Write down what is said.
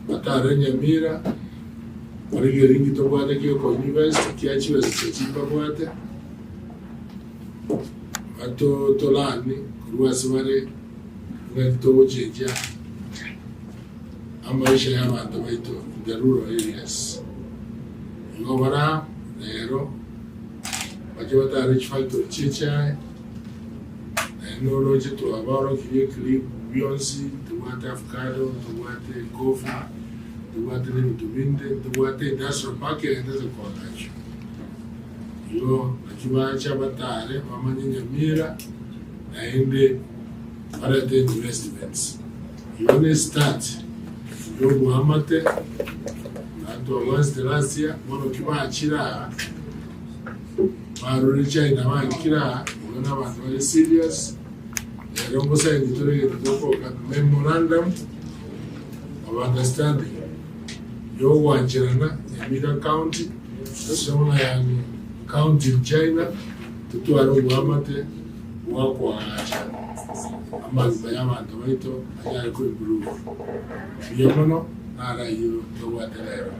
Batare Nyamira, barigererie inki tobwate giokoinvest, kia chibesa chiachi mbabwate, bato tolani korwa ase bare ng'aki togochenchia amaisha ya abanto baito in the rural areas. Igo bara rero bache batare chifactory chie echae, naende noroche twabaorokirie eclip bionsi, tobwate avocado, tobwate coffee, tobwate na ebinto binde, tobwate industrial park egentete koagachwa. Igo naki bacha batare bamanye Nyamira naende barete investments. Igo ne start ya oboamate na twabwansete last year bono ki bachire aa barure China baikire aa igo na abanto bare serious rero ngosaini tore egento tokoka memorandum of understanding ya ogwancherana Nyamira county ase Song'ayani county in China totware oboamate bwa koagacha amagima y'abanto baito anyare ko improve. Mbuya mono naro ayio tobwate rero.